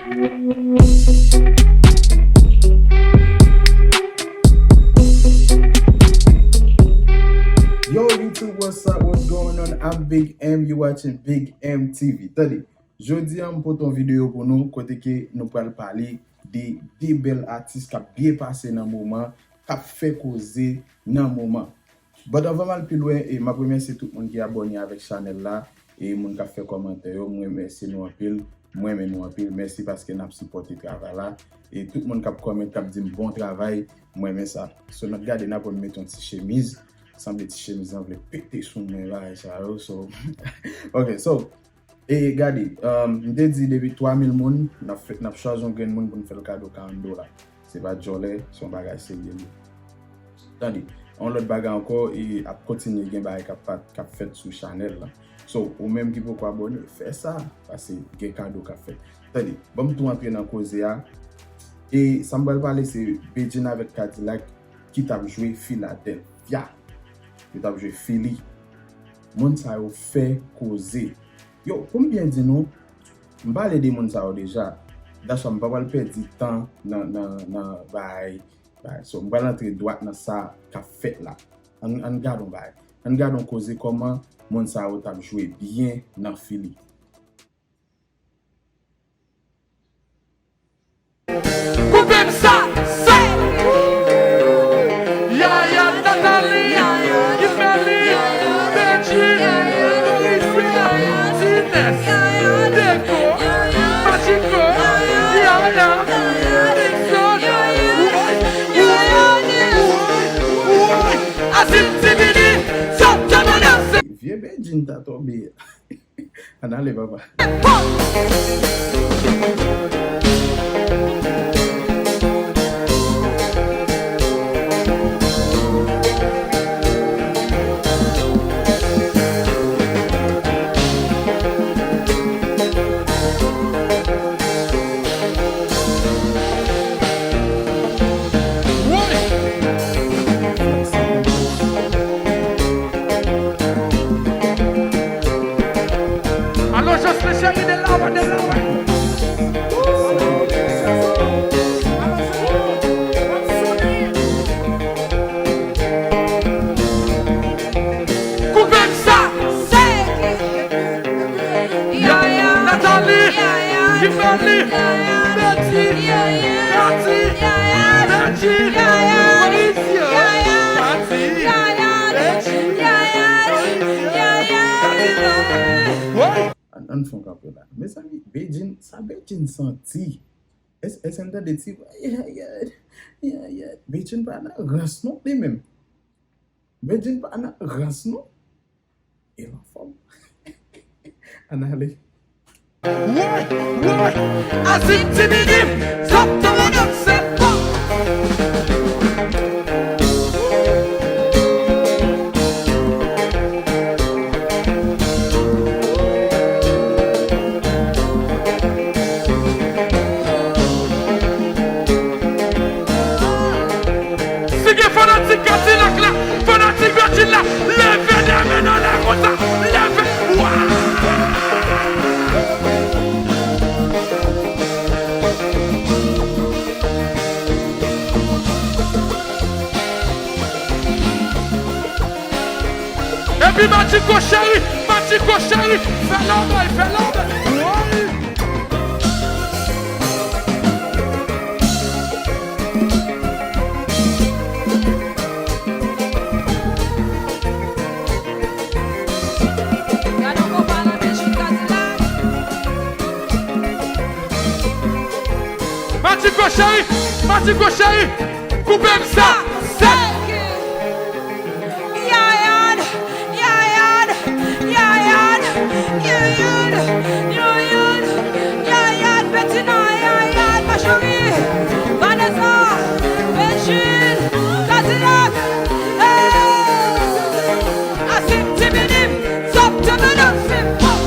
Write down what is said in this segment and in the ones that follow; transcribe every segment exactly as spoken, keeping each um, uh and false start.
Yo, YouTube, what's up? What's going on? I'm Big M. You watching Big M T V. Tande, jodi a m pote yon videyo pou nou kote ke nou pral pale de de bèl atis k ap byen pase nan moman, k ap fè koze nan moman. But anvan m al pi lwen, e m ap remèsye tout moun ki abòne avèk chanèl la, e moun k ap fè kòmantè yo, m remèsye nou anpil, m renmen nou anpil, mèsi paske n ap sipòte travay la, e tout moun k ap kòmante, k ap di m bon travay, m renmen sa. So, n ap gade, n ap wè m met yon ti chemiz, sanble ti chemiz lan vle pete sou mwen, bagay sa yo, so, ok, so, E gade, um, m te di depi twa mil moun, n ap fè, n ap chwazi yon grenn moun pou n fè l kado karant dola. Se pa djòlè, se yon bagay serye li. Tande, yon lòt bagay ankò, e ap kontinye gen bagay k ap pa-, k ap fèt sou chanèl la. So, ou menm ki poko abòne, fè sa, paske gen kado k ap fèt. Tande, ban m tou antre nan koze a. E sa m pral pale se Bedjine avèk Kadilak ki t ap jwe Philadelphia. Yo t ap jwe Philly. Moun sa yo fè koze. Yo, pou m byen di nou, m pale de moun sa yo deja. Dachwa, m pa pral pèdi tan nan, nan, nan bay, bay. So, m pral antre dwat nan sa k ap fèt la. Ann, ann gade yon bay. Ann gade yon koze kòman moun sa yo t ap jwe byen nan Philly. Koupe m sa, sa. Yaya, Nathalie, Kimberly, Benji, Mauricio, Tines, Deco, Machiko, Yaya, Dixon, woy, woy, woy, woy. Asim Tibidi, sòt nan danse. Vye Bedjine ta tonbe. Ann ale, papa. Alò, Jocelyn Chéri, de la, de la. Koupe m sa! Yaya, Nathalie, Kimberly, Betty, Cathy, Reggie, Mauricio, Cathy, Reggie, Mauricio, Cathy. Woy! Ann, ann fè yon kanpe la. Mezanmi, Bedjine, sa Bedjine santi? Èske, èske n tande ti vwa? Yeah, yeah, yeah, yeah. Bedjine pa nan rans non, li menm. Bedjine pa nan rans non. E l anfòm. Ann ale. Woy, woy, Asim Tibidi, sòt nan danse, bon. Si gen fanatik Kadilak la, fanatik Bedjine la, leve de men nou anlè konsa, leve, wa! Epi Matiko cheri, Matiko cheri, fè lòbèy, fè lòbèy. Woy! Gade yon konpa nan Bedjine Kadilak. Matiko cheri, Matiko cheri, koupe m sa, sèk. Yayan, Yayan, Yayan, Yayan, Yayan, Yayan, Betina, Yayan, Marjorie, Vanessa, Bedjine, Kadilak, hey! Asim Tibidi, sòt nan danse, bon!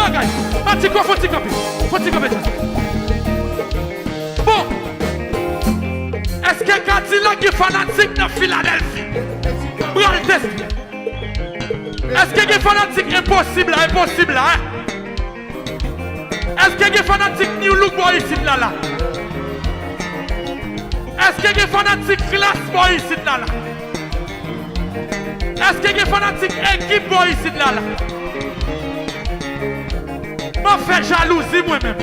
Bagay. Matiko, fò ti kanpe. Fò ti kanpe, Jazz. Bon. Èske Kadilak gen fanatik nan Filadèlfi? Pral teste. Èske gen fanatik Enposib la, Enposib la, en? Èske gen fanatik New Look bò isit la, la? Èske gen fanatik Klass bò isit la, la? Èske gen fanatik Ekip bò isit la, la? M ap fè jalouzi mwen menm.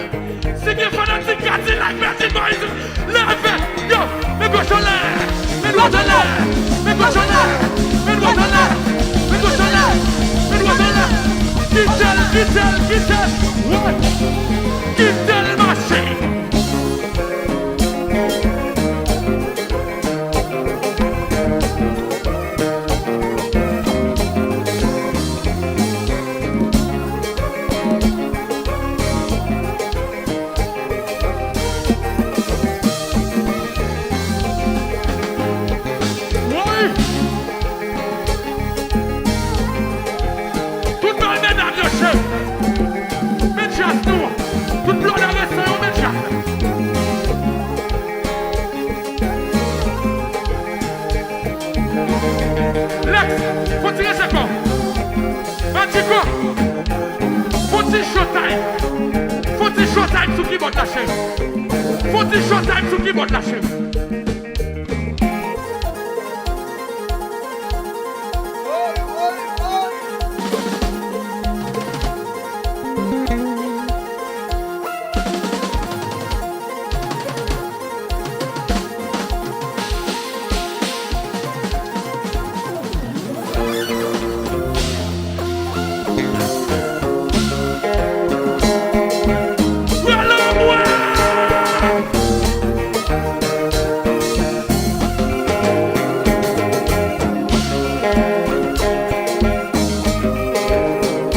Si gen fanatik Kadilak, mete men yo, leve yo, men gòch anlè, men dwat anlè, men gòch anlè, men dwat anlè, men gòch anlè, men dwat anlè. Kite l, kite l, kite l, wè. Kite l mache. Woy! Tout bay medam yo, cheri. Met Jazz nou. Tout blòdè resan yo, met Jazz. Lex, fò ti rese kò. Matiko, fò ti showtime. Fò ti showtime sou kibòd la, cheri. Fò ti showtime sou kibòd la, cheri.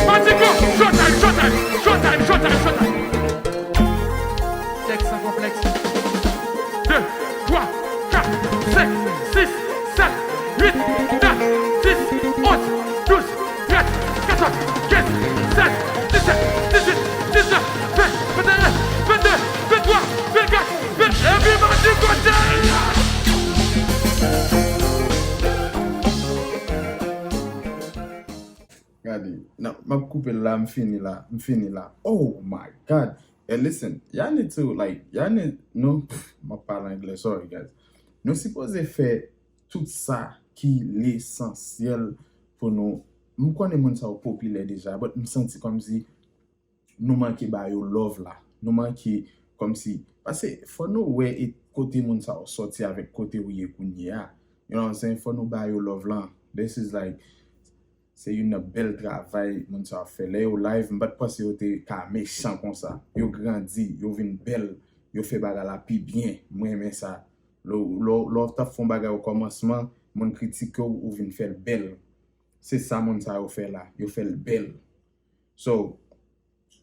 Matiko, showtime, showtime, showtime, showtime, showtime. Lex san konplèks. De, twa, kat, senk, sis, sèt, uit, nèf, dis, onz, douz, trèz, katòz, kenz, sèz, disèt, dizuit, diznèf, ven, venteyen, vennde, venntwa, vennkat, ven, epi Matiko, kote l la? Gade, non, m ap koupe l la, m fini la, m fini la. Oh my God. And listen, y'all need to, like, y'all need, nou, m ap pale anglè, sorry, guys. Nou sipoze fè tout sa ki lesansyèl pou nou. M konnen moun sa yo popilè deja, but m santi kòmsi nou manke ba yo love la. Nou manke kòmsi, paske fò nou wè e kote moun sa yo sòti avèk kote ou ye kounye a. You know what I'm saying? Fò nou ba yo love lan. This is like, se youn nan bèl travay moun sa yo ap fè. Lè yo live, m pa t panse yo te ka mechan konsa. Yo grandi, yo vin bèl, yo fè bagay la pi byen. Mwen renmen sa. Lè w, lè w, lè w t ap fè yon bagay o kòmansman, moun kritike w, ou vin fè l bèl. Se sa moun sa yo fè la. Yo fè l bèl. So,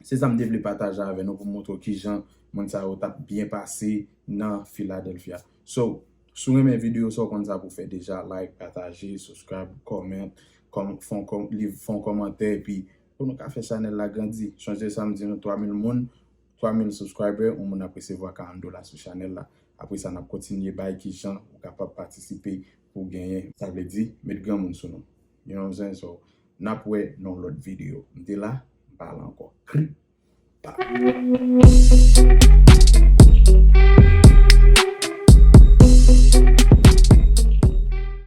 se sa m te vle pataje avè nou pou m montre w kijan moun sa yo t ap byen pase nan Philadelphia. So, si w renmen videyo sa, w konn sa pou w fè deja, like, pataje, subscribe, comment, kòm, fè yon kòm-, leave, fè yon kòmantè, epi pou nou ka fè chanèl la grandi. Sonje sa m di nou, twa mil moun, twa mil subscriber, yon moun ap resevwa karant dola sou chanèl la. Apre sa, n ap kontinye bay kijan ou kapab patisipe pou w genyen. Sa vle di, met granmoun sou nou. You know what I'm saying? So, n ap wè nan yon lòt videyo. M te la, m pa la ankò. Kripa.